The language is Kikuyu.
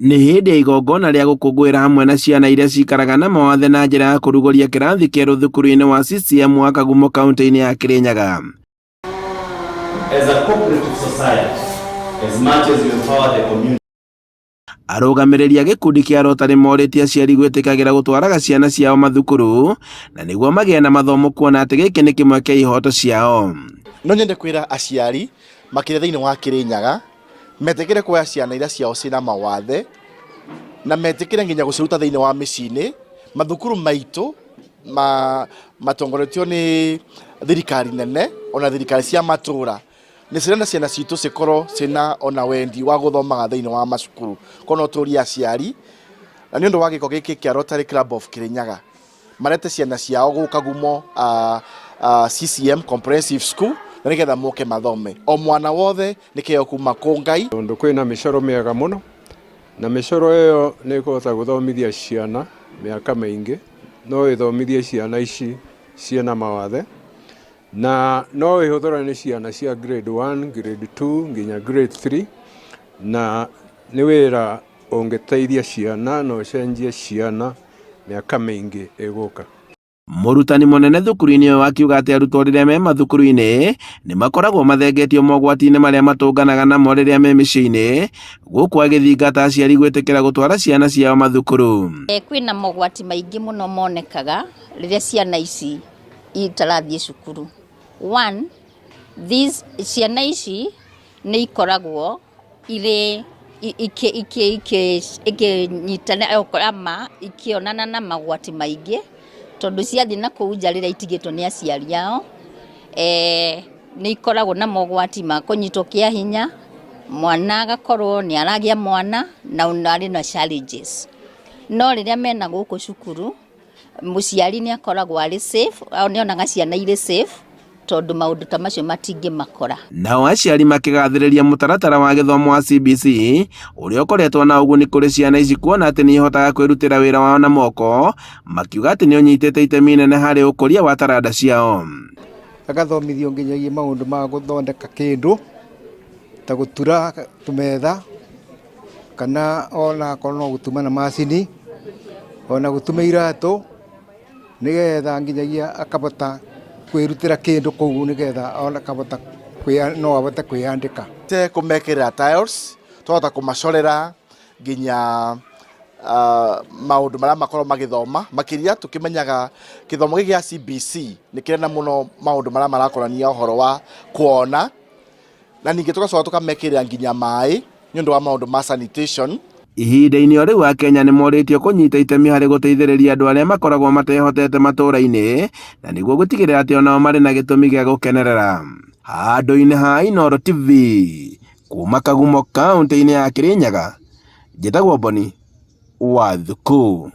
Nĩ hĩndĩ ya igongona rĩa gũkũngũĩra hamwe na ciana iria cikaraga na mawathe na njĩra ya kũrugũria kĩrathi kĩerũ thukuru-inĩ wa CCM wa Kagumo kaunti-inĩ ya Kirinyaga. As a cooperative society, as much as you empower the community, Arũgamĩrĩri a gĩkundi kĩa Rotary morĩtie aciari gwĩtĩkagĩra gũtwaraga ciana ciao mathukuru na nĩguo magĩe na mathomo kuona atĩ gĩkĩ nĩ kĩmwe kĩa ihoto ciao. No nyende kwĩra aciari makĩria thĩinĩ wa Kĩrĩnyaga metĩkĩre kuoya ciana iria ciao ciĩna mawathe na metĩkĩre nginya gũciruta thĩinĩ wa mĩciĩ-inĩ. Mathukuru maitũ ma matongoretio nĩ thirikari nene ona thirikari cia matũra nĩ cirenda ciana citũ cikorwo ciĩna ona wendi wa gũthomaga thĩinĩ wa macukuru. Koguo no tũrie aciari na nĩ ũndũ wa gĩko gĩkĩ kĩa Rotary Club of Kirinyaga marete ciana ciao gũkũ Kagumo CCM Comprehensive School na nĩgetha moke mathome. O mwana wothe nĩ kĩheo kuma kũ Ngai. Tondũ kwĩna mĩcoro mĩega mũno na mĩcoro ĩyo nĩ ĩkũhota gũthomithia ciana mĩaka mĩingĩ, no ĩthomithie ciana ici ciĩna mawathe na no ĩhũthĩrwo nĩ ciana cia grade 1, grade 2 nginya grade 3 na nĩ wĩra ũngĩteithia ciana na ũcenjie ciana mĩaka mĩingĩ ĩgũka. Mũrutani mũnene thukuru-inĩ ũyũ akiuga atĩ arutwo rĩrĩa me mathukuru-inĩ nĩ makoragwo mathengetio mogwati-inĩ marĩa matũnganaga namo rĩrĩa me mĩciĩ-inĩ, gũkũ agĩthingata aciari gwĩtĩkĩra gũtwara ciana ciao mathukuru. Kwĩna mogwati maingĩ mũno monekaga rĩrĩa ciana ici itarathiĩ cukuru. One, these ciana ici nĩ ikoragwo irĩ ikĩnyitana ama ikĩonana na magwati maingĩ tondũ ciathiĩ na kũu nja rĩrĩa itigĩtwo nĩ aciari ao, nĩ ikoragwo na mogwati ma kũnyitwo kĩa hinya, mwana agakorwo nĩ aragĩa mwana na arĩ na challenges. No rĩrĩa mena gũkũ cukuru, mũciari nĩ akoragwo arĩ safe, nĩ onaga ciana irĩ safe tondũ maũndũ ta macio matingĩmakora. Nao aciari makĩgathĩrĩria mũtaratara wa gĩthomo wa CBC ũrĩa ũkoretwo na ũguni kũrĩ ciana ici kuona atĩ nĩ ihotaga kwĩrutĩra wĩra wao na moko, makiuga atĩ nĩ ũnyitĩte itemi inene harĩ ũkũria wa taranda ciao. Agathomithio nginyagia maũndũ ma gũthondeka kĩndũ ta gũtura tũmetha kana ona akorwo no gũtuma na macini, ona gũtuma iratũ, nĩgetha nginyagia akabota kwĩrutĩra kĩndũ kũu nĩgetha ona akabota no abote kwĩyandĩka. Kũmekĩrĩra tiles, twahota kũmacorera nginya maũndũ marĩa makorwo magĩthoma, makĩria tũkĩmenyaga gĩthomo gĩkĩ gĩa CBC nĩ kĩrĩ na mũno maũndũ marĩa marakonania ũhoro wa kuona, na ningĩ tũgacoka tũkamekĩrĩra nginya maĩ nĩ ũndũ wa maũndũ ma sanitation. Ihinda-inĩ o rĩu Akenya nĩ morĩtio kũnyita itemi harĩ gũteithĩrĩria andũ arĩa makoragwo matehotete matũũra-inĩ na nĩguo gũtigĩrĩra atĩ o nao marĩ na gĩtũmi gĩa gũkenerera. Handũ-inĩ ha Inooro TV, kuma Kagumo kaũntĩ-inĩ ya Kĩrĩnyaga, njĩtagwo Boni wa Thuku.